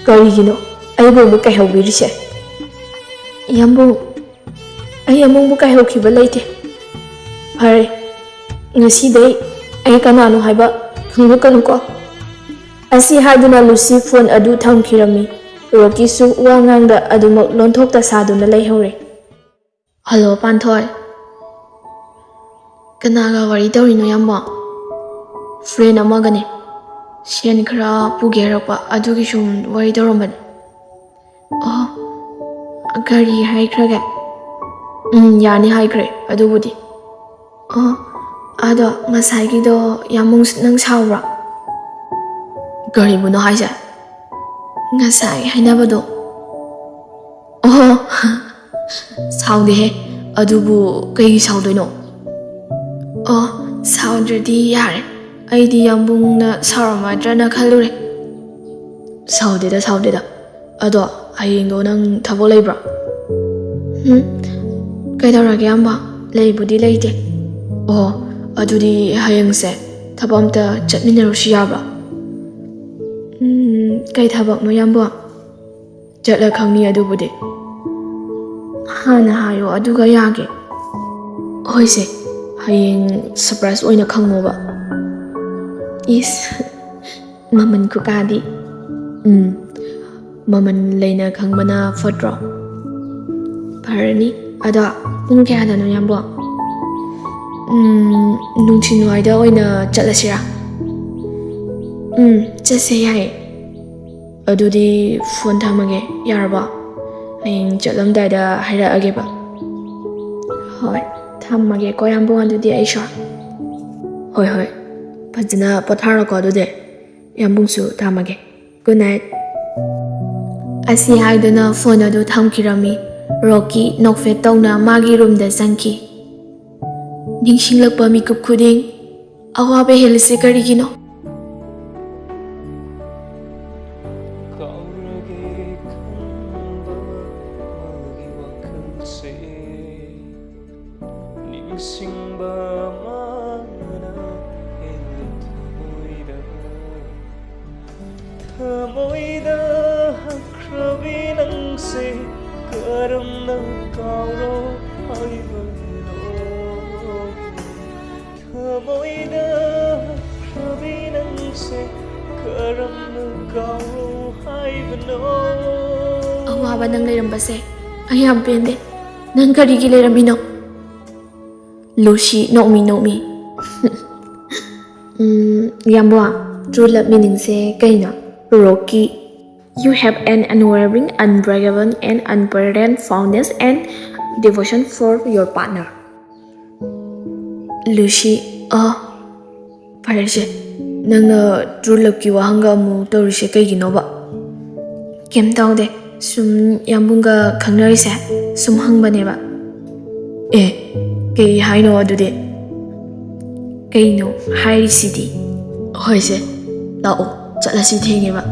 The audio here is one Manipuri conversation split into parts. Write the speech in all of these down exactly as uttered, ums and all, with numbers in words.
ꯀꯔꯤꯒꯤꯅꯣ ꯑꯩꯕꯨ ꯑꯃꯨꯛ ꯀꯥꯏꯍꯧꯕꯤꯔꯤꯁꯦ? ꯌꯥꯝꯕꯨꯡ, ꯑꯩ ꯑꯃꯨꯛꯕꯨ ꯀꯥꯏꯍꯧꯈꯤꯕ ꯂꯩꯇꯦ꯫ ꯐꯔꯦ, ꯉꯁꯤꯗꯩ ꯑꯩ ꯀꯅꯥꯅꯣ ꯍꯥꯏꯕ ꯈꯪꯂꯛꯀꯅꯨꯀꯣ꯫ ꯑꯁꯤ ꯍꯥꯏꯗꯨꯅ ꯂꯨꯁꯤ ꯐꯣꯟ ꯑꯗꯨ ꯊꯝꯈꯤꯔꯝꯃꯤ꯫ ꯔꯣꯀꯤꯁꯨ ꯋꯥ ꯉꯥꯡꯗ ꯑꯗꯨꯃꯛ ꯂꯣꯟꯊꯣꯛꯇ ꯁꯥꯗꯨꯅ ꯂꯩꯍꯧꯔꯦ꯫ ꯍꯜꯂꯣ, ꯄꯥꯟꯊꯣꯏ꯫ ꯀꯅꯥꯒ ꯋꯥꯔꯤ ꯇꯧꯔꯤꯅꯣ, ꯌꯥꯝꯕ? ꯐ꯭ꯔꯦꯟ ꯑꯃꯒꯅꯦ꯫ ꯁꯦꯟ ꯈꯔ ꯄꯨꯒꯦ ꯍꯥꯏꯔꯛꯄ, ꯑꯗꯨꯒꯤ ꯁꯨꯝ ꯋꯥꯔꯤ ꯇꯧꯔꯝꯕꯅꯦ꯫ ꯑꯣ, ꯀꯔꯤ ꯍꯥꯏꯈ꯭ꯔꯒꯦ? ꯎꯝ, ꯌꯥꯅꯤ ꯍꯥꯏꯈ꯭ꯔꯦ ꯑꯗꯨꯕꯨꯗꯤ꯫ ꯑꯣ, ꯑꯗꯣ ꯉꯁꯥꯏꯒꯤꯗꯣ ꯌꯥꯝꯕꯨꯡ, ꯅꯪ ꯁꯥꯎꯕ꯭ꯔꯥ? ꯀꯔꯤꯕꯨꯅꯣ ꯍꯥꯏꯁꯦ? ꯉꯁꯥꯏ ꯍꯥꯏꯅꯕꯗꯣ꯫ ꯑꯣ, ꯁꯥꯎꯗꯦꯍꯦ꯫ ꯑꯗꯨꯕꯨ ꯀꯩꯒꯤ ꯁꯥꯎꯗꯣꯏꯅꯣ? ꯑꯣ, ꯁꯥꯎꯗ꯭ꯔꯗꯤ ꯌꯥꯔꯦ꯫ ꯑꯩꯗꯤ ꯌꯥꯝꯕꯨꯡꯅ ꯁꯥꯎꯔꯝꯃꯗ꯭ꯔꯅ ꯈꯜꯂꯨꯔꯦ꯫ ꯁꯥꯎꯗꯦꯗ, ꯁꯥꯎꯗꯦꯗ꯫ ꯑꯗꯣ ꯍꯌꯦꯡꯗꯣ ꯅꯪ ꯊꯕꯛ ꯂꯩꯕ꯭ꯔꯣ? ꯎꯝ, ꯀꯩꯗꯧꯔꯒꯦ, ꯌꯥꯝꯕ? ꯂꯩꯕꯨꯗꯤ ꯂꯩꯇꯦ꯫ ꯑꯣ, ꯑꯗꯨꯗꯤ ꯍꯌꯦꯡꯁꯦ ꯊꯕꯛ ꯑꯝꯇ ꯆꯠꯃꯤꯟꯅꯔꯨꯁꯤ ꯌꯥꯕ꯭ꯔꯣ? ꯎꯝ, ꯀꯩ ꯊꯕꯛꯅꯣ, ꯌꯥꯝꯕ? ꯆꯠꯂ ꯈꯪꯅꯤ ꯑꯗꯨꯕꯨꯗꯤ꯫ ꯍꯥꯟꯅ ꯍꯥꯏꯌꯣ, ꯑꯗꯨꯒ ꯌꯥꯒꯦ꯫ ꯍꯣꯏꯁꯦ, ꯍꯌꯦꯡ ꯁꯔꯄ꯭ꯔꯥꯏꯖ ꯑꯣꯏꯅ ꯈꯪꯉꯣꯕ꯫ ꯏꯁ, ꯃꯃꯜ ꯈꯨꯀꯥꯗꯤ꯫ ꯎꯝ, ꯃꯃꯜ ꯂꯩꯅ ꯈꯪꯕꯅ ꯐꯠꯇ꯭ꯔꯣ? ꯐꯔꯅꯤ꯫ ꯑꯗꯣ ꯄꯨꯡ ꯀꯌꯥꯗꯅꯣ, ꯌꯥꯝꯕꯣ? ꯎꯝ, ꯅꯨꯡꯊꯤꯜꯋꯥꯏꯗ ꯑꯣꯏꯅ ꯆꯠꯂꯁꯤꯔꯥ? ꯎꯝ, ꯆꯠꯁꯦ, ꯌꯥꯏꯌꯦ꯫ ꯑꯗꯨꯗꯤ ꯐꯣꯟ ꯊꯝꯃꯒꯦ, ꯌꯥꯔꯕꯣ? ꯍꯌꯦꯡ ꯆꯠꯂꯝꯗꯥꯏꯗ ꯍꯥꯏꯔꯛꯑꯒꯦꯕ꯫ ꯍꯣꯏ, ꯊꯝꯃꯒꯦꯀꯣ, ꯌꯥꯝꯕꯨꯡ, ꯑꯗꯨꯗꯤ ꯑꯩꯁꯨ꯫ ꯍꯣꯏ, ꯍꯣꯏ, ꯐꯖꯅ ꯄꯣꯊꯥꯔꯣꯀꯣ ꯑꯗꯨꯗꯤ꯫ ꯌꯥꯝꯕꯨꯡꯁꯨ ꯊꯝꯃꯒꯦ꯫ Good night꯫ ꯑꯁꯤ ꯍꯥꯏꯗꯨꯅ ꯐꯣꯟ ꯑꯗꯨ ꯊꯝꯈꯤꯔꯝꯃꯤ꯫ ꯔꯣꯀꯤ ꯅꯣꯛꯐꯦꯠ ꯇꯧꯅ ꯃꯥꯒꯤ ꯔꯨꯝꯗ ꯆꯪꯈꯤ꯫ ꯅꯤꯡꯁꯤꯡꯂꯛꯄ ꯃꯤꯀꯨꯞ ꯈꯨꯗꯤꯡ ꯑꯋꯥꯕ ꯍꯦꯜꯂꯤꯁꯦ ꯀꯔꯤꯒꯤꯅꯣ? ꯀꯥꯎꯔꯒꯦ ꯈꯟꯕ ꯃꯥꯒꯤ ꯋꯥꯈꯜꯁꯦ ꯅꯤꯡꯁꯤꯡꯕ ꯃꯥꯅ ꯍꯦꯜꯂꯤ ꯊꯃꯣꯏꯗ, ꯊꯃꯣꯏꯗ꯫ ꯀꯔꯝꯅ ꯀꯥꯎꯔꯣ ꯍꯥꯏꯕꯅꯣ? ꯊꯃꯣꯏꯗ ꯈ꯭ꯔꯕꯤ ꯅꯪꯁꯦ ꯀꯔꯝꯅ ꯀꯥꯎꯔꯣ ꯍꯥꯏꯕꯅꯣ? ꯑꯋꯥꯕ ꯅꯪ ꯂꯩꯔꯝꯕꯁꯦ ꯑꯩ ꯌꯥꯝ ꯄꯦꯟꯗꯦ꯫ ꯅꯪ ꯀꯔꯤꯒꯤ ꯂꯩꯔꯝꯃꯤꯅꯣ? ꯂꯨꯁꯤ ꯅꯣꯛꯃꯤ ꯅꯣꯛꯃꯤ꯫ ꯎꯝ, ꯌꯥꯝꯕꯣ, true love meaningꯁꯦ ꯀꯩꯅꯣ? ꯔꯣꯀꯤ, you have an unwavering, unbreakable and unparalleled fondness and devotion for your partner. Lucy, ꯑ, ꯐꯔꯦꯁꯦ, ꯅꯪꯅ true loveꯀꯤ ꯋꯥꯍꯪꯒ ꯑꯃꯨꯛ ꯇꯧꯔꯤꯁꯦ ꯀꯩꯒꯤꯅꯣꯕ? ꯀꯩꯝ ꯇꯧꯗꯦ, ꯁꯨꯝ ꯌꯥꯝꯕꯨꯡꯒ ꯈꯪꯅꯔꯤꯁꯦ ꯁꯨꯝ ꯍꯪꯕꯅꯦꯕ꯫ ꯑꯦ, ꯀꯩ ꯍꯥꯏꯅꯣ ꯑꯗꯨꯗꯤ? ꯀꯩꯅꯣ ꯍꯥꯏꯔꯤꯁꯤꯗꯤ? ꯍꯣꯏꯁꯦ, ꯂꯥꯛꯑꯣ, ꯆꯠꯂꯁꯤ, ꯊꯦꯡꯉꯦꯕ꯫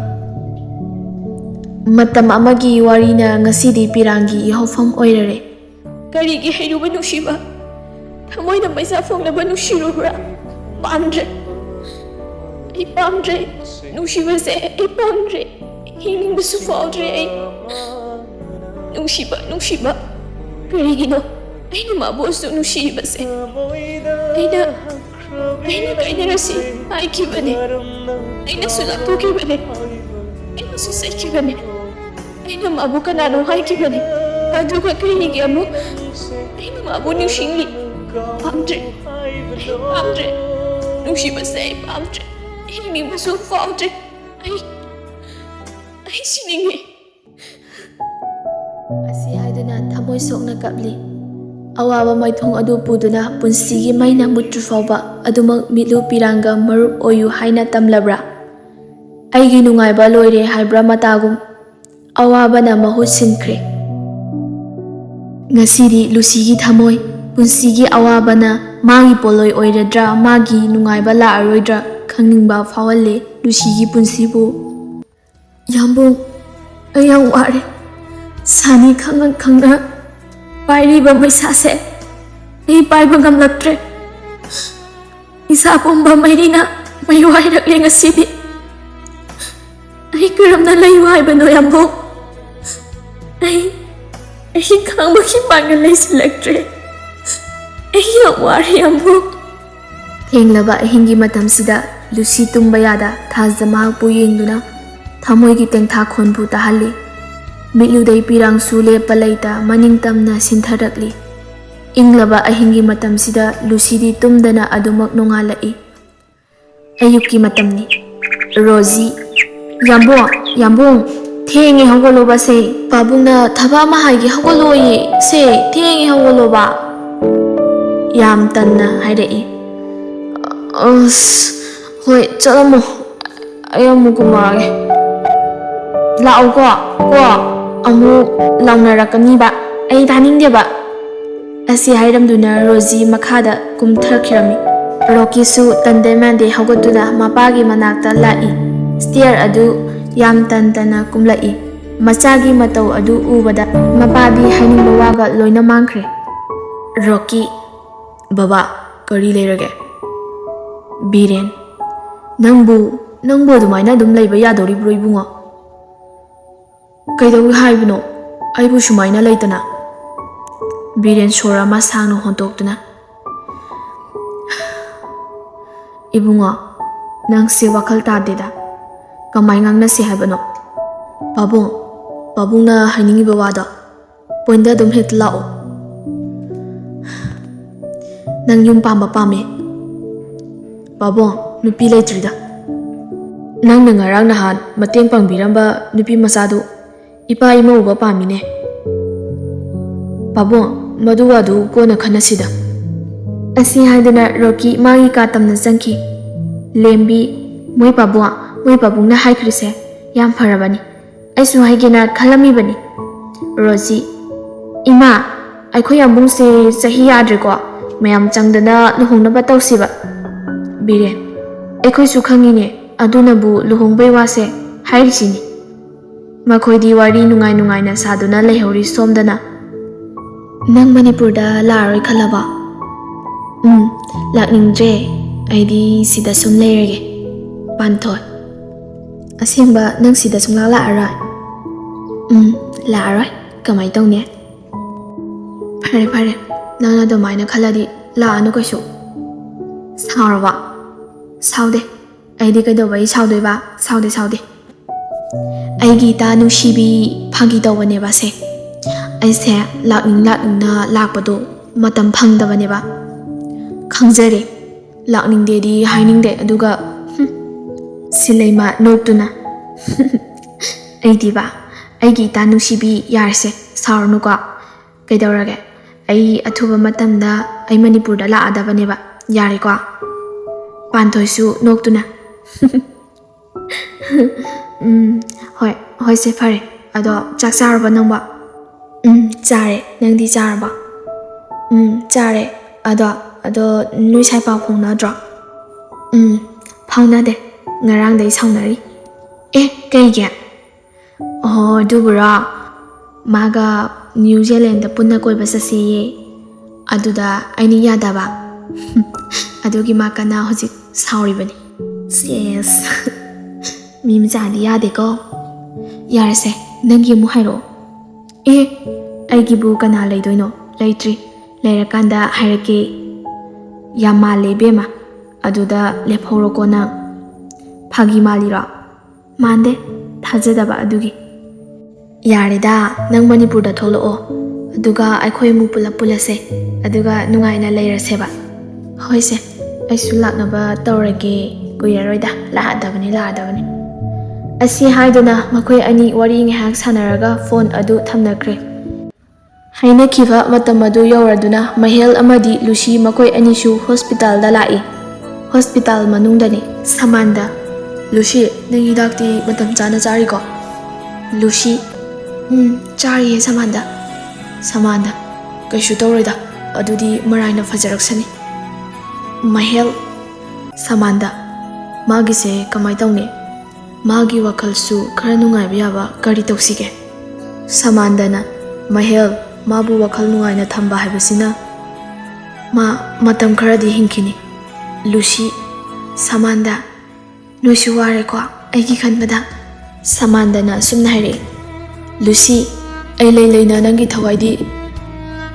ꯃꯇꯝ ꯑꯃꯒꯤ ꯋꯥꯔꯤꯅ ꯉꯁꯤꯗꯤ ꯄꯤꯔꯥꯡꯒꯤ ꯏꯍꯧꯐꯝ ꯑꯣꯏꯔꯔꯦ꯫ ꯀꯔꯤꯒꯤ ꯍꯩꯔꯨꯕ ꯅꯨꯡꯁꯤꯕ? ꯊꯃꯣꯏꯅ ꯃꯩꯁꯥ ꯐꯣꯡꯅꯕ ꯅꯨꯡꯁꯤꯔꯨꯕ꯭ꯔꯥ? ꯄꯥꯝꯗ꯭ꯔꯦ꯫ ꯑꯩ ꯄꯥꯝꯗ꯭ꯔꯦ꯫ ꯅꯨꯡꯁꯤꯕꯁꯦ ꯑꯩ ꯄꯥꯝꯗ꯭ꯔꯦ꯫ ꯍꯤꯡꯅꯤꯡꯕꯁꯨ ꯐꯥꯎꯗ꯭ꯔꯦ ꯑꯩ꯫ ꯅꯨꯡꯁꯤꯕ, ꯅꯨꯡꯁꯤꯕ꯫ ꯀꯔꯤꯒꯤꯅꯣ ꯑꯩꯅ ꯃꯥꯕꯨ ꯑꯁꯨꯛ ꯅꯨꯡꯁꯤꯔꯤꯕꯁꯦ? ꯑꯩꯅ, ꯑꯩꯅ ꯀꯥꯏꯅꯔꯁꯤ ꯍꯥꯏꯈꯤꯕꯅꯦ꯫ ꯑꯩꯅꯁꯨ ꯂꯥꯞꯊꯣꯛꯈꯤꯕꯅꯦ꯫ ꯑꯩꯅꯁꯨ ꯆꯠꯈꯤꯕꯅꯦ꯫ ꯑꯩꯅ ꯃꯥꯕꯨ ꯀꯅꯥꯅꯣ ꯍꯥꯏꯈꯤꯕꯅꯤ, ꯑꯗꯨꯒ ꯀꯔꯤꯒꯤ ꯑꯃꯨꯛ ꯑꯩꯅ ꯃꯥꯕꯨ ꯅꯤꯡꯁꯤꯡꯂꯤ? ꯄꯥꯝꯗ꯭ꯔꯦ, ꯑꯩ ꯄꯥꯝꯗ꯭ꯔꯦ, ꯅꯨꯡꯁꯤꯕꯁꯦ ꯑꯩ ꯄꯥꯝꯗ꯭ꯔꯦ, ꯍꯤꯡꯅꯤꯡꯕꯁꯨ ꯐꯥꯎꯗ꯭ꯔꯦ꯫ ꯑꯩ, ꯑꯩ ꯁꯤꯅꯤꯡꯉꯤ꯫ ꯑꯁꯤ ꯍꯥꯏꯗꯨꯅ ꯊꯃꯣꯏ ꯁꯣꯛꯅ ꯀꯞꯂꯤ꯫ ꯑꯋꯥꯕ ꯃꯥꯏꯊꯣꯡ ꯑꯗꯨ ꯄꯨꯗꯨꯅ ꯄꯨꯟꯁꯤꯒꯤ ꯃꯩꯅ ꯃꯨꯠꯇ꯭ꯔꯤ ꯐꯥꯎꯕ ꯑꯗꯨꯃꯛ ꯃꯤꯠꯂꯨ ꯄꯤꯔꯥꯡꯒ ꯃꯔꯨꯞ ꯑꯣꯏꯌꯨ ꯍꯥꯏꯅ ꯇꯝꯂꯕ꯭ꯔꯥ? ꯑꯩꯒꯤ ꯅꯨꯡꯉꯥꯏꯕ ꯂꯣꯏꯔꯦ ꯍꯥꯏꯕ꯭ꯔꯥ ꯃꯇꯥꯒꯨꯝ꯫ ꯑꯋꯥꯕꯅ ꯃꯍꯨꯠ ꯁꯤꯟꯈ꯭ꯔꯦ꯫ ꯉꯁꯤꯗꯤ ꯂꯨꯁꯤꯒꯤ ꯊꯃꯣꯏ, ꯄꯨꯟꯁꯤꯒꯤ ꯑꯋꯥꯕꯅ ꯃꯥꯒꯤ ꯄꯣꯠꯂꯣꯏ ꯑꯣꯏꯔꯗ꯭ꯔꯥ, ꯃꯥꯒꯤ ꯅꯨꯡꯉꯥꯏꯕ ꯂꯥꯛꯑꯔꯣꯏꯗ꯭ꯔꯥ ꯈꯪꯅꯤꯡꯕ ꯐꯥꯎꯍꯜꯂꯦ ꯂꯨꯁꯤꯒꯤ ꯄꯨꯟꯁꯤꯕꯨ꯫ ꯌꯥꯝꯕꯨꯡ, ꯑꯩ ꯌꯥꯝ ꯋꯥꯔꯦ꯫ ꯁꯥꯅꯤ ꯈꯪꯅ ꯈꯪꯅ ꯄꯥꯏꯔꯤꯕ ꯃꯩꯁꯥꯁꯦ ꯑꯩ ꯄꯥꯏꯕ ꯉꯝꯂꯛꯇ꯭ꯔꯦ꯫ ꯏꯁꯥ ꯄꯨꯝꯕ ꯃꯩꯔꯤꯅ ꯃꯩ ꯋꯥꯏꯔꯛꯂꯦ ꯉꯁꯤꯗꯤ꯫ ꯑꯩ ꯀꯔꯝꯅ ꯂꯩꯌꯨ ꯍꯥꯏꯕꯅꯣ, ꯌꯥꯝꯕꯨꯡ? ꯑꯩ, ꯑꯩ ꯈꯥꯡꯕꯒꯤ ꯄꯥꯡꯒꯜ ꯂꯩꯁꯤꯜꯂꯛꯇ꯭ꯔꯦ꯫ ꯑꯩ ꯌꯥꯝ ꯋꯥꯔꯦ, ꯌꯥꯝꯕꯨꯡ꯫ ꯊꯦꯡꯂꯕ ꯑꯍꯤꯡꯒꯤ ꯃꯇꯝꯁꯤꯗ ꯂꯨꯁꯤ ꯇꯨꯝꯕ ꯌꯥꯗ ꯊꯥꯖ ꯃꯍꯥꯛꯄꯨ ꯌꯦꯡꯗꯨꯅ ꯊꯃꯣꯏꯒꯤ ꯇꯦꯡꯊꯥꯈꯣꯟꯕꯨ ꯇꯥꯍꯜꯂꯤ꯫ ꯃꯤꯠꯂꯨꯗꯩ ꯄꯤꯔꯥꯡꯁꯨ ꯂꯦꯞꯄ ꯂꯩꯇ ꯃꯅꯤꯡ ꯇꯝꯅ ꯁꯤꯟꯊꯔꯛꯂꯤ꯫ ꯏꯪꯂꯕ ꯑꯍꯤꯡꯒꯤ ꯃꯇꯝꯁꯤꯗ ꯂꯨꯁꯤꯗꯤ ꯇꯨꯝꯗꯅ ꯑꯗꯨꯃꯛ ꯅꯣꯡꯉꯥꯜꯂꯛꯏ꯫ ꯑꯌꯨꯛꯀꯤ ꯃꯇꯝꯅꯤ꯫ ꯔꯣꯖꯤ, "ꯌꯥꯝꯕꯨꯡ, ꯌꯥꯝꯕꯨꯡ, ꯊꯦꯡꯉꯦ, ꯍꯧꯒꯠꯂꯣꯕꯁꯦ꯫ ꯄꯥꯕꯨꯡꯅ ꯊꯕꯛ ꯑꯃ ꯍꯥꯏꯒꯦ, ꯍꯧꯒꯠꯂꯣꯌꯦ꯫ ꯁꯦ, ꯊꯦꯡꯉꯦ, ꯍꯧꯒꯠꯂꯣꯕ꯫" ꯌꯥꯝ ꯇꯟꯅ ꯍꯥꯏꯔꯛꯏ꯫ "ꯑꯁ, ꯍꯣꯏ, ꯆꯠꯂꯝꯃꯣ꯫ ꯑꯩ ꯑꯃꯨꯛ ꯀꯨꯝꯃꯛꯑꯒꯦ꯫ ꯂꯥꯛꯎꯀꯣ, ꯀꯣ꯫ ꯑꯃꯨꯛ ꯂꯥꯎꯅꯔꯛꯀꯅꯤꯕ꯫ ꯑꯩ ꯇꯥꯅꯤꯡꯗꯦꯕ꯫" ꯑꯁꯤ ꯍꯥꯏꯔꯝꯗꯨꯅ ꯔꯣꯖꯤ ꯃꯈꯥꯗ ꯀꯨꯝꯊꯈꯤꯔꯝꯃꯤ꯫ ꯔꯣꯀꯤꯁꯨ ꯇꯟꯗꯦ ꯃꯥꯟꯗꯦ ꯍꯧꯒꯠꯇꯨꯅ ꯃꯄꯥꯒꯤ ꯃꯅꯥꯛꯇ ꯂꯥꯛꯏ꯫ ꯁ꯭ꯇꯤꯌꯔ ꯑꯗꯨ ꯌꯥꯝ ꯇꯟ ꯇꯟꯅ ꯀꯨꯝꯂꯛꯏ꯫ ꯃꯆꯥꯒꯤ ꯃꯇꯧ ꯑꯗꯨ ꯎꯕꯗ ꯃꯄꯥꯗꯤ ꯍꯥꯏꯅꯤꯡꯕ ꯋꯥꯒ ꯂꯣꯏꯅ ꯃꯥꯡꯈ꯭ꯔꯦ꯫ ꯔꯣꯀꯤ, "ꯕꯕꯥ, ꯀꯔꯤ ꯂꯩꯔꯒꯦ?" ꯕꯤꯔꯦꯟ, "ꯅꯪꯕꯨ, ꯅꯪꯕꯨ ꯑꯗꯨꯃꯥꯏꯅ ꯑꯗꯨꯝ ꯂꯩꯕ ꯌꯥꯗꯧꯔꯤꯕ꯭ꯔꯣ, ꯏꯕꯨꯡꯉꯣ? ꯀꯩꯗꯧꯏ ꯍꯥꯏꯕꯅꯣ ꯑꯩꯕꯨ ꯁꯨꯃꯥꯏꯅ ꯂꯩꯇꯅ?" ꯕꯤꯔꯦꯟ ꯁꯣꯔ ꯑꯃ ꯁꯥꯡꯅ ꯍꯣꯟꯇꯣꯛꯇꯨꯅ, "ꯏꯕꯨꯡꯉꯣ, ꯅꯪꯁꯦ ꯋꯥꯈꯜ ꯇꯥꯗꯦꯗ꯫ ꯀꯃꯥꯏ ꯉꯥꯡꯅꯁꯤ ꯍꯥꯏꯕꯅꯣ? ꯄꯥꯕꯨꯡ, ꯄꯥꯕꯨꯡꯅ ꯍꯥꯏꯅꯤꯡꯉꯤꯕ ꯋꯥꯗꯣ ꯄꯣꯏꯟꯗ ꯑꯗꯨꯝ ꯍꯦꯛꯇ ꯂꯥꯛꯑꯣ꯫ ꯅꯪ ꯌꯨꯝ ꯄꯥꯝꯕ ꯄꯥꯝꯃꯦ꯫ ꯄꯥꯕꯨꯡ, ꯅꯨꯄꯤ ꯂꯩꯇ꯭ꯔꯤꯗ꯫ ꯅꯪꯅ ꯉꯔꯥꯡ ꯅꯍꯥꯟ ꯃꯇꯦꯡ ꯄꯥꯡꯕꯤꯔꯝꯕ ꯅꯨꯄꯤ ꯃꯆꯥꯗꯨ ꯏꯄꯥ ꯏꯃꯧ ꯎꯕ ꯄꯥꯝꯃꯤꯅꯦ꯫ ꯄꯥꯕꯨꯡ, ꯃꯗꯨ ꯋꯥꯗꯨ ꯀꯣꯟꯅ ꯈꯟꯅꯁꯤꯗ꯫" ꯑꯁꯤ ꯍꯥꯏꯗꯨꯅ ꯔꯣꯀꯤ ꯃꯥꯒꯤ ꯀꯥ ꯇꯝꯅ ꯆꯪꯈꯤ꯫ ꯂꯦꯝꯕꯤ, "ꯃꯣꯏ ꯄꯥꯕꯨꯡ, ꯃꯣꯏ ꯄꯥꯕꯨꯡꯅ ꯍꯥꯏꯈ꯭ꯔꯤꯁꯦ ꯌꯥꯝ ꯐꯔꯕꯅꯤ꯫ ꯑꯩꯁꯨ ꯍꯥꯏꯒꯦꯅ ꯈꯜꯂꯝꯃꯤꯕꯅꯤ꯫" ꯔꯣꯖꯤ, "ꯏꯃꯥ, ꯑꯩꯈꯣꯏ ꯌꯥꯝꯕꯨꯡꯁꯦ ꯆꯍꯤ ꯌꯥꯗ꯭ꯔꯦꯀꯣ, ꯃꯌꯥꯝ ꯆꯪꯗꯅ ꯂꯨꯍꯣꯡꯅꯕ ꯇꯧꯁꯤꯕ꯫" ꯕꯤꯔꯦꯟ, "ꯑꯩꯈꯣꯏꯁꯨ ꯈꯪꯉꯤꯅꯦ, ꯑꯗꯨꯅꯕꯨ ꯂꯨꯍꯣꯡꯕꯩ ꯋꯥꯁꯦ ꯍꯥꯏꯔꯤꯁꯤꯅꯤ꯫ ꯃꯈꯣꯏꯗꯤ ꯋꯥꯔꯤ ꯅꯨꯡꯉꯥꯏ ꯅꯨꯡꯉꯥꯏꯅ ꯁꯥꯗꯨꯅ ꯂꯩꯍꯧꯔꯤ ꯁꯣꯝꯗꯅ꯫" "ꯅꯪ ꯃꯅꯤꯄꯨꯔꯗ ꯂꯥꯛꯑꯔꯣꯏ ꯈꯜꯂꯕꯣ?" "ꯎꯝ, ꯂꯥꯛꯅꯤꯡꯗ꯭ꯔꯦ꯫ ꯑꯩꯗꯤ ꯁꯤꯗ ꯁꯨꯝ ꯂꯩꯔꯒꯦ꯫" ꯄꯥꯟꯊꯣꯏ, "ꯑꯁꯦꯡꯕ ꯅꯪ ꯁꯤꯗ ꯁꯨꯡꯂꯥꯛ ꯂꯥꯛꯑꯔꯣꯏ?" "ꯎꯝ, ꯂꯥꯛꯑꯔꯣꯏ꯫ ꯀꯃꯥꯏ ꯇꯧꯅꯤ?" ꯐꯔꯦ ꯐꯔꯦ, ꯅꯪꯅ ꯑꯗꯨꯃꯥꯏꯅ ꯈꯜꯂꯗꯤ ꯂꯥꯛꯑꯅꯨ ꯀꯩꯁꯨ꯫ ꯁꯥꯎꯔꯕ? ꯁꯥꯎꯗꯦ꯫ ꯑꯩꯗꯤ ꯀꯩꯗꯧꯕꯩ ꯁꯥꯎꯗꯣꯏꯕ? ꯁꯥꯎꯗꯦ, ꯁꯥꯎꯗꯦ꯫ ꯑꯩꯒꯤ ꯏꯇꯥ ꯅꯨꯡꯁꯤꯕꯤ, ꯐꯥꯒꯤ ꯇꯧꯕꯅꯦꯕ ꯁꯦ꯫ ꯑꯩꯁꯦ ꯂꯥꯛꯅꯤꯡ ꯂꯥꯛꯅꯤꯡꯅ ꯂꯥꯛꯄꯗꯣ ꯃꯇꯝ ꯐꯪꯗꯕꯅꯦꯕ꯫ ꯈꯪꯖꯔꯦ, ꯂꯥꯛꯅꯤꯡꯗꯦꯗꯤ ꯍꯥꯏꯅꯤꯡꯗꯦ, ꯑꯗꯨꯒ ꯍꯨꯝ, ꯁꯤꯂꯩꯃ ꯅꯣꯛꯇꯨꯅ꯫ ꯑꯩꯗꯤꯕ, ꯑꯩꯒꯤ ꯏꯇꯥ ꯅꯨꯡꯁꯤꯕꯤ, ꯌꯥꯔꯁꯦ, ꯁꯥꯎꯔꯅꯨꯀꯣ꯫ ꯀꯩꯗꯧꯔꯒꯦ? ꯑꯩ ꯑꯊꯨꯕ ꯃꯇꯝꯗ ꯑꯩ ꯃꯅꯤꯄꯨꯔꯗ ꯂꯥꯛꯑꯗꯕꯅꯦꯕ꯫ ꯌꯥꯔꯦꯀꯣ? ꯄꯥꯟꯊꯣꯏꯁꯨ ꯅꯣꯛꯇꯨꯅ꯫ ꯎꯝ, ꯍꯣꯏ, ꯍꯣꯏꯁꯦ, ꯐꯔꯦ꯫ ꯑꯗꯣ ꯆꯥꯛ ꯆꯥꯔꯕ ꯅꯪꯕꯣ? ꯎꯝ, ꯆꯥꯔꯦ꯫ ꯅꯪꯗꯤ ꯆꯥꯔꯕꯣ? ꯎꯝ, ꯆꯥꯔꯦ꯫ ꯑꯗꯣ, ꯑꯗꯣ ꯅꯣꯏ ꯁꯥꯏ ꯄꯥꯎ ꯐꯥꯎꯅꯗ꯭ꯔꯣ? ꯎꯝ, ꯐꯥꯎꯅꯗꯦ꯫ ꯉꯔꯥꯡꯗꯩ ꯁꯥꯎꯅꯔꯤ꯫ ꯑꯦ, ꯀꯩꯒꯤ? ꯑꯣ, ꯑꯗꯨꯕꯨꯔꯣ? ꯃꯥꯒ ꯅ꯭ꯌꯨ ꯖꯤꯂꯦꯟꯗ ꯄꯨꯟꯅ ꯀꯣꯏꯕ ꯆꯠꯁꯦꯌꯦ꯫ ꯑꯗꯨꯗ ꯑꯩꯅ ꯌꯥꯗꯕ꯫ ꯑꯗꯨꯒꯤ ꯃꯥ ꯀꯟꯅ ꯍꯧꯖꯤꯛ ꯁꯥꯎꯔꯤꯕꯅꯤ꯫ ꯁꯦꯁ꯫ ꯃꯤ ꯃꯆꯥꯗꯤ ꯌꯥꯗꯦꯀꯣ꯫ ꯌꯥꯔꯦꯁꯦ, ꯅꯪꯒꯤ ꯑꯃꯨꯛ ꯍꯥꯏꯔꯛꯑꯣ꯫ ꯑꯦ, ꯑꯩꯒꯤꯕꯨ ꯀꯅꯥ ꯂꯩꯗꯣꯏꯅꯣ? ꯂꯩꯇ꯭ꯔꯤ꯫ ꯂꯩꯔꯀꯥꯟꯗ ꯍꯥꯏꯔꯛꯀꯦ꯫ ꯌꯥꯝ ꯃꯥꯜꯂꯦ ꯏꯕꯦꯝꯃ꯫ ꯑꯗꯨꯗ ꯂꯦꯞꯍꯧꯔꯣꯀꯣ ꯅꯪ꯫ ꯐꯥꯒꯤ ꯃꯥꯜꯂꯤꯔꯣ? ꯃꯥꯟꯗꯦ, ꯊꯥꯖꯗꯕ ꯑꯗꯨꯒꯤ꯫ ꯌꯥꯔꯦꯗ, ꯅꯪ ꯃꯅꯤꯄꯨꯔꯗ ꯊꯣꯛꯂꯛꯑꯣ, ꯑꯗꯨꯒ ꯑꯩꯈꯣꯏ ꯑꯃꯨꯛ ꯄꯨꯂꯞ ꯄꯨꯜꯂꯁꯦ, ꯑꯗꯨꯒ ꯅꯨꯡꯉꯥꯏꯅ ꯂꯩꯔꯁꯦꯕ꯫ ꯍꯣꯏꯁꯦ, ꯑꯩꯁꯨ ꯂꯥꯛꯅꯕ ꯇꯧꯔꯒꯦ, ꯀꯨꯏꯔꯔꯣꯏꯗ, ꯂꯥꯛꯑꯗꯕꯅꯤ, ꯂꯥꯛꯑꯗꯕꯅꯤ꯫ ꯑꯁꯤ ꯍꯥꯏꯗꯨꯅ ꯃꯈꯣꯏ ꯑꯅꯤ ꯋꯥꯔꯤ ꯉꯥꯏꯍꯥꯛ ꯁꯥꯟꯅꯔꯒ ꯐꯣꯟ ꯑꯗꯨ ꯊꯝꯅꯈ꯭ꯔꯦ꯫ ꯍꯥꯏꯅꯈꯤꯕ ꯃꯇꯝ ꯑꯗꯨ ꯌꯧꯔꯗꯨꯅ ꯃꯍꯦꯜ ꯑꯃꯗꯤ ꯂꯨꯁꯤ ꯃꯈꯣꯏ ꯑꯅꯤꯁꯨ ꯍꯣꯁꯄꯤꯇꯥꯜꯗ ꯂꯥꯛꯏ꯫ ꯍꯣꯁꯄꯤꯇꯥꯜ ꯃꯅꯨꯡꯗꯅꯤ꯫ ꯁꯃꯥꯟꯗ, ꯂꯨꯁꯤ, ꯅꯪ ꯍꯤꯗꯥꯛꯇꯤ ꯃꯇꯝ ꯆꯥꯅ ꯆꯥꯔꯤꯀꯣ? ꯂꯨꯁꯤ, ꯎꯝ, ꯆꯥꯔꯤꯌꯦ ꯁꯃꯥꯟꯗ꯫ ꯁꯃꯥꯟꯗ, ꯀꯩꯁꯨ ꯇꯧꯔꯣꯏꯗ, ꯑꯗꯨꯗꯤ ꯃꯔꯥꯏꯅ ꯐꯖꯔꯛꯁꯅꯤ꯫ ꯃꯍꯦꯜ, ꯁꯃꯥꯟꯗ, ꯃꯥꯒꯤꯁꯦ ꯀꯃꯥꯏ ꯇꯧꯅꯤ? ꯃꯥꯒꯤ ꯋꯥꯈꯜꯁꯨ ꯈꯔ ꯅꯨꯡꯉꯥꯏꯕ ꯌꯥꯕ ꯀꯔꯤ ꯇꯧꯁꯤꯒꯦ? ꯁꯃꯥꯟꯗꯅ, ꯃꯍꯦꯜ, ꯃꯥꯕꯨ ꯋꯥꯈꯜ ꯅꯨꯡꯉꯥꯏꯅ ꯊꯝꯕ ꯍꯥꯏꯕꯁꯤꯅ ꯃꯥ ꯃꯇꯝ ꯈꯔꯗꯤ ꯍꯤꯡꯈꯤꯅꯤ꯫ ꯂꯨꯁꯤ, ꯁꯃꯥꯟꯗ, ꯅꯣꯏꯁꯨ ꯋꯥꯔꯦꯀꯣ ꯑꯩꯒꯤ ꯈꯟꯕꯗ? ꯁꯃꯥꯟꯗꯅ ꯑꯁꯨꯝꯅ ꯍꯥꯏꯔꯛꯏ, ꯂꯨꯁꯤ, ꯑꯩ ꯂꯩ ꯂꯩꯅ ꯅꯪꯒꯤ ꯊꯋꯥꯏꯗꯤ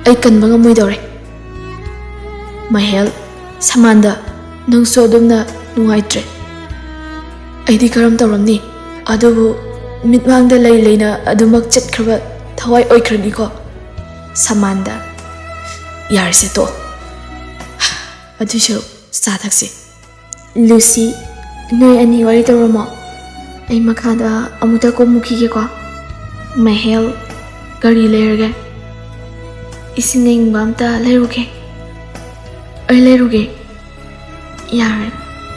ꯑꯩ ꯀꯟꯕ ꯉꯝꯃꯣꯏꯗꯧꯔꯦ꯫ ꯃꯍꯦꯜ, ꯁꯃꯥꯟꯗ, ꯅꯪꯁꯨ ꯑꯗꯨꯝꯅ ꯅꯨꯡꯉꯥꯏꯇ꯭ꯔꯦ꯫ ꯑꯩꯗꯤ ꯀꯔꯝ ꯇꯧꯔꯝꯅꯤ? ꯑꯗꯨꯕꯨ ꯃꯤꯠꯃꯥꯡꯗ ꯂꯩ ꯂꯩꯅ ꯑꯗꯨꯃꯛ ꯆꯠꯈ꯭ꯔꯕ ꯊꯋꯥꯏ ꯑꯣꯏꯈ꯭ꯔꯅꯤꯀꯣ꯫ ꯁꯃꯥꯟꯗ, ꯌꯥꯔꯦꯁꯦ, ꯇꯣꯛꯑꯣ꯫ ꯑꯗꯨꯏꯁꯨ ꯆꯥ ꯊꯛꯁꯤ꯫ ꯂꯨꯁꯤ, ꯅꯣꯏ ꯑꯅꯤ ꯋꯥꯔꯤ ꯇꯧꯔꯝꯃꯣ꯫ ꯑꯩ ꯃꯈꯥꯗ ꯑꯃꯨꯛꯇ ꯀꯨꯝꯃꯨꯈꯤꯒꯦꯀꯣ꯫ ꯃꯍꯦꯜ, ꯀꯔꯤ ꯂꯩꯔꯒꯦ? ꯏꯁꯤꯡ ꯑꯏꯪꯕ ꯑꯝꯇ ꯂꯩꯔꯨꯒꯦ꯫ ꯑꯩ ꯂꯩꯔꯨꯒꯦ꯫ ꯌꯥꯔꯦ,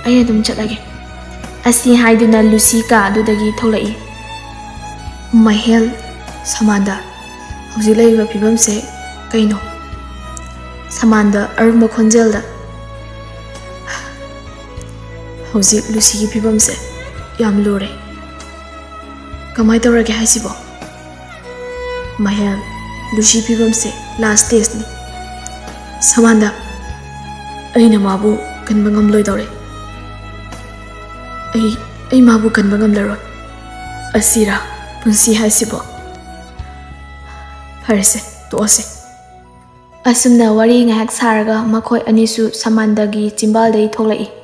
ꯑꯩ ꯑꯗꯨꯝ ꯆꯠꯂꯒꯦ꯫ ꯑꯁꯤ ꯍꯥꯏꯗꯨꯅ ꯂꯨꯁꯤ ꯀꯥ ꯑꯗꯨꯗꯒꯤ ꯊꯣꯛꯂꯛꯏ꯫ ꯃꯍꯦꯜ, ꯁꯃꯥꯟꯗ, ꯍꯧꯖꯤꯛ ꯂꯩꯔꯤꯕ ꯐꯤꯕꯝꯁꯦ ꯀꯩꯅꯣ? ꯁꯃꯥꯟꯗ ꯑꯔꯨꯝꯕ ꯈꯣꯟꯖꯦꯜꯗ, ꯍꯧꯖꯤꯛ ꯂꯨꯁꯤꯒꯤ ꯐꯤꯕꯝꯁꯦ ꯌꯥꯝ ꯂꯨꯔꯦ꯫ ꯀꯃꯥꯏ ꯇꯧꯔꯒꯦ ꯍꯥꯏꯁꯤꯕꯣ? ꯃꯍꯦꯜ, ꯂꯨꯁꯤ ꯐꯤꯕꯝꯁꯦ ꯂꯥꯁ ꯁ꯭ꯇꯦꯖꯅꯤ꯫ ꯁꯃꯥꯟꯗ, ꯑꯩꯅ ꯃꯥꯕꯨ ꯀꯟꯕ ꯉꯝꯂꯣꯏꯗꯧꯔꯦ꯫ ꯑꯩ, ꯑꯩ ꯃꯥꯕꯨ ꯀꯟꯕ ꯉꯝꯂꯔꯣꯏ꯫ ꯑꯁꯤꯔꯥ ꯄꯨꯟꯁꯤ ꯍꯥꯏꯁꯤꯕꯣ? ꯐꯔꯦꯁꯦ, ꯇꯣꯛꯑꯁꯦ꯫ ꯑꯁꯨꯝꯅ ꯋꯥꯔꯤ ꯉꯥꯏꯍꯥꯛ ꯁꯥꯔꯒ ꯃꯈꯣꯏ ꯑꯅꯤꯁꯨ ꯁꯃꯥꯟꯗꯒꯤ ꯆꯤꯝꯕꯥꯜꯗꯒꯤ ꯊꯣꯛꯂꯛꯏ꯫